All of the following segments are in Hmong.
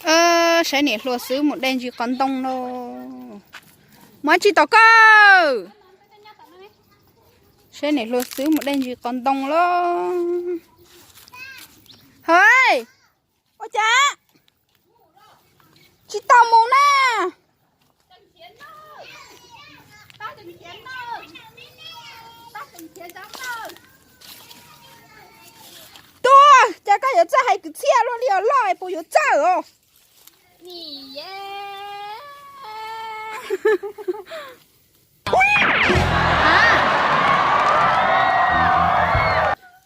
Saib niam hluas xwb mus de ntsis qos ntoo lauj. Mus tsis tau koj. Saib niam hluas xwb mus de ntsis qos ntoo lauj. Hawj, ua cas tsis tau mus na? Tuaj, cas koj yuav txawj hais kwv txhiaj luaj li os, loj es puas yuav txawj os?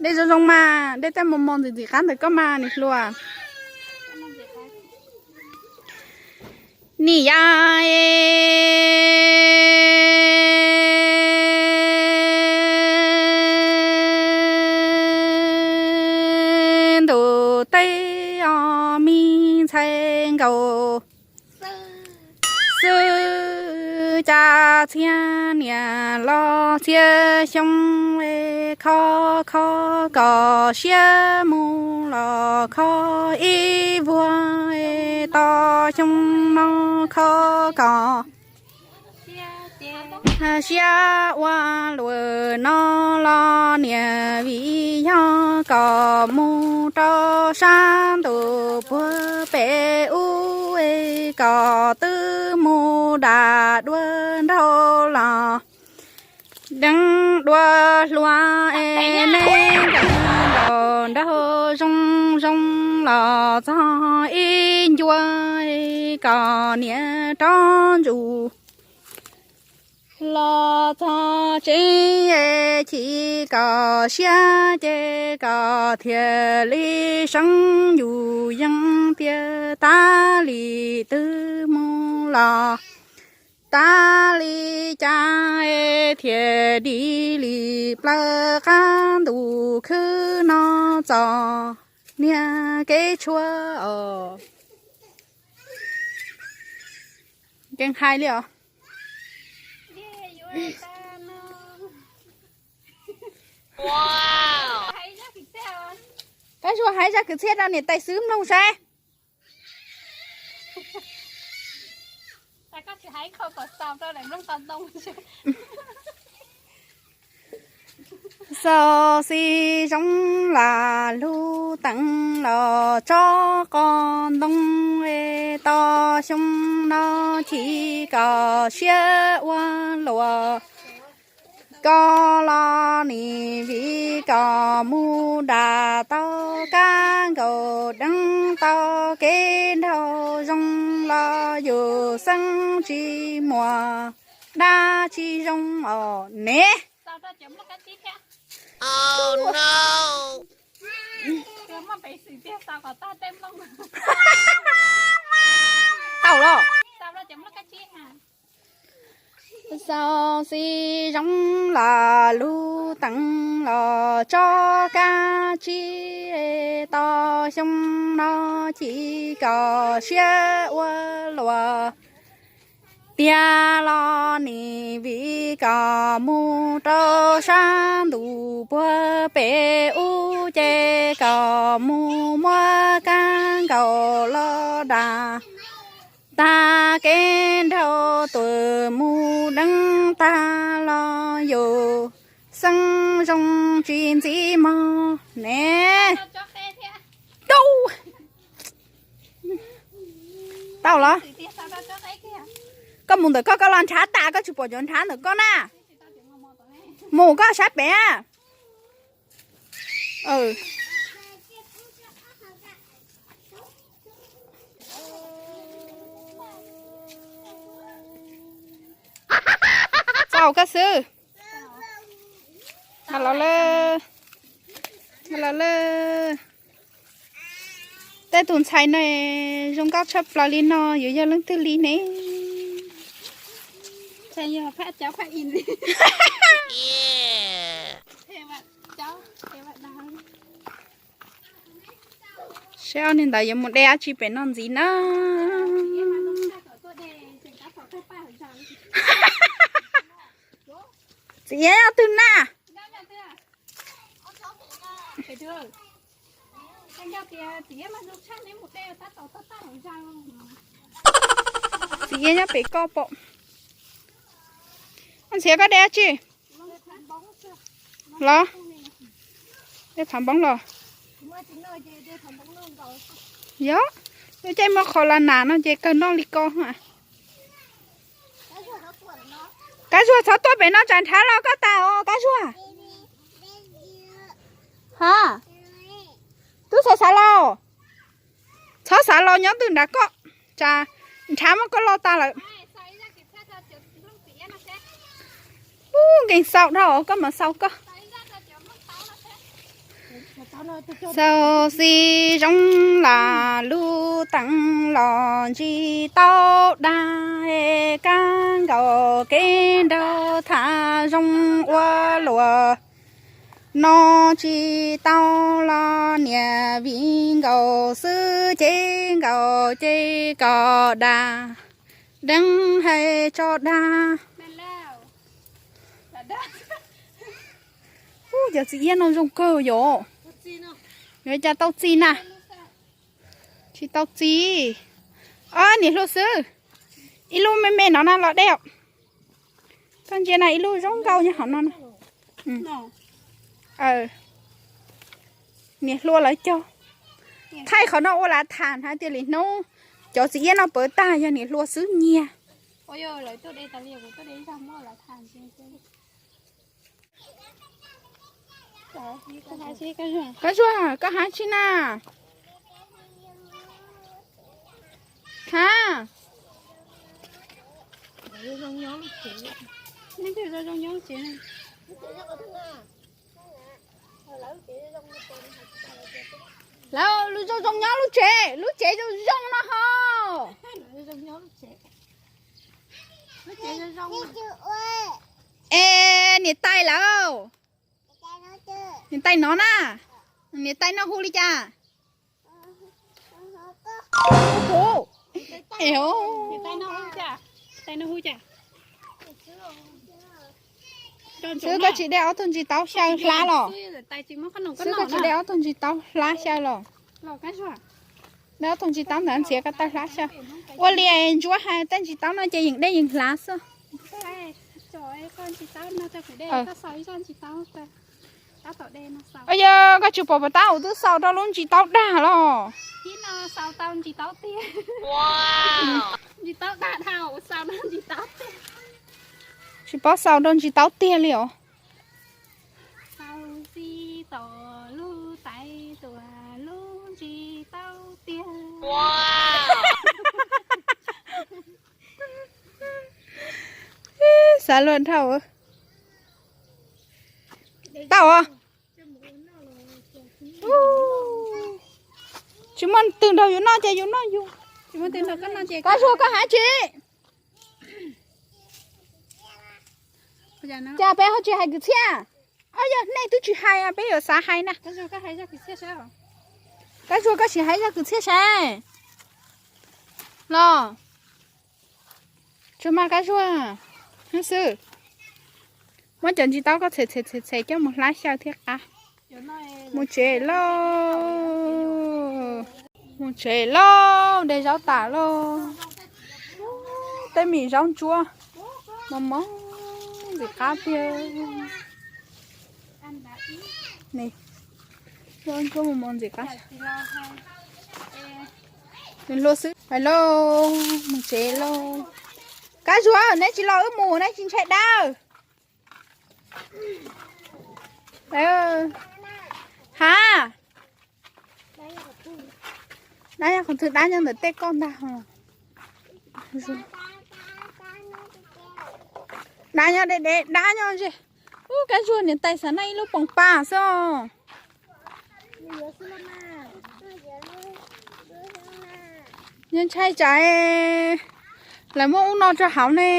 De zoo zoo mas, de tej mos mos ntxim ntxim qab ntawm koj mas niam hluas. Nim yog ntu teb os, me ntxhais nkaus xwb, cas txhiaj niam los txhiaj xyoo, kho kho kom siab mus los kho ib vuag, tos xyoo no kho kom siab ua luaj no los niam, vim yog kom mus rau sab ntuj puag pem ub, kom twb mus dam dua nraug los deev dua hluas, es neb nkaus nraug zoo zoo los txog ib ncua, kom niam rov ntsuj los txog tsev, chim kom siab ces kom thiaj li seev yus yeej tiag, tas li twb mus los tas li cas, thiaj dim li plaws qab ntuj khwb no txog niag kev tshuav os. Keej hais li os. Koj zuag hais zaj kwv txhiaj rau niam tais xwb mloog saib. Xaus xi zoo lam lug teev los tso qos ntoo, tos xyoo no chim kom siab ua luaj. Koj los nim vim kom mus dam tau kab nkaus deev tau kev nraug zoo los yus xeeb tsis muaj dab tsi zoo os ne. Tau los. Xaus xi zoo lam lug teev los tso kab tsib, tos xyoo no chim kom siab ua luaj. Tiag los nim vim kom mus rau sab ntuj puag pem ub ces kom mus muab kab nkaus los dam tag kev nraug tuaj mus deev tag los yus xeeb zoo tsis ntxim mog ne. Tau los? Koj mus ntawm koj, koj los nrhav tas, koj tsis pom cov nrhav ntawm koj na. Mus koj sab pem. Txaus koj xwb. Los lawm, los lawm. Tej tus ntxhais no zoo nkauj tshaj plaws li no yuav yog leej twg li ne? Seb ob niag ntawd yuav mus de dab tsi pem no ntxiv na. Txiv Iab ob tug na. Yeej nyob pem koj pom. Ntxhiav, koj de dab tsi los? De phav npoob los? Yog, lub caij muaj qhov las nas no ces kawg noj li ko. Kab Zuag, txhob tuaj pem no, tsam nrhav los koj tas os Kab Zuag. Ha, twb xav xav los. Txhob xav los nyob twg nrad koj, tsam nrhav muab koj lo tas lawm. Ub, nkees xaus dhau, koj mam xaus koj. Xaus xib zoo las lub teev los ntsis tau dag, kab nkaus kev nraug tham zoo ua luaj. No tsis tau los niam vim nkaus xwb, ces nkaus ces kom dag, deev hais tso dag. Ub, cov txiv iab no zoo kawg yom. Yuav cas tau txi na? Tsis tau txi. Ob niam hluas xwb. Ib lub me me no na los de. Koj ntsia na, ib lub zoo nkauj nyob hauv no na. Niam hluas lawv cog. Thaij qhov no ua lav tham hais tias lwm hnub cov txiv iab no pawv tag yog niam hluas xwb nyiag. Kab Zuag, koj hais tsi na? Ha? Lawv zoo zoo nyob lub tsev, lub tsev zoo zoo no ho. Es niam tais lawm? Niam tais no na. Niam tais no hu li cas? Hu, hu. Xwb koj tsis de ob tug ntsis taub xyaw hlab los? Xwb koj tsis de ob tug ntsis taub hlab xyaw los? De ob tug ntsis taub ntawd ntxiav ko taw hlab xyaw. Ua li Ntsuab hais, tej ntsis taub no ces yeem de yeem hlav xwb. Yog koj tsis pom puas tab ub twb xaus rau lub ntsis taub dag los? Tsis paub xaus rau ntsis taub tiag li os. Xav luag dhau. Tau os. Tsis muaj twg nrog yus noj ces yus noj yus. Koj Zuag, koj hais tsi? Cas peb ho tsis hais kwv txhiaj? Ob, yog nej twb tsis hais peb yuav xav hais na. Koj Zuag, koj sim hais zaj kwv txhiaj saib los? Tsuas mas Kab Zuag, hwb xwb. Muab cov ntsis taub koj txhem txhem txhem txhem coj mus hlab xyaw thiab qab. Mus tsev lauj. Mus tsev lauj, de zaub tas lauj. Tej me zaub ntsuab mos mos ntxim qab tiag. Zaub ntsuab mos mos ntxim qab. Nws hlua xwb. Hais lauj, mus tsev lauj. Kab Zuag, neb tsis los wb mus, neb tsis ntshai dab? Ha, dab nyob qhov twg? Dab nyob ntawm tej koj ntag. Dab nyob deb deb, dab nyob ze. Ub, Kab Zuag niam tais xav noj ib lub poom pas xwb. Nyob ntshai tsam lawv muab ub no rau hauv ne.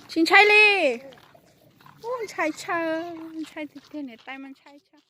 Tsis ntshai li. Ub, ntshai tshaj, ntshai tiag tiag, niam tais mas ntshai tshaj.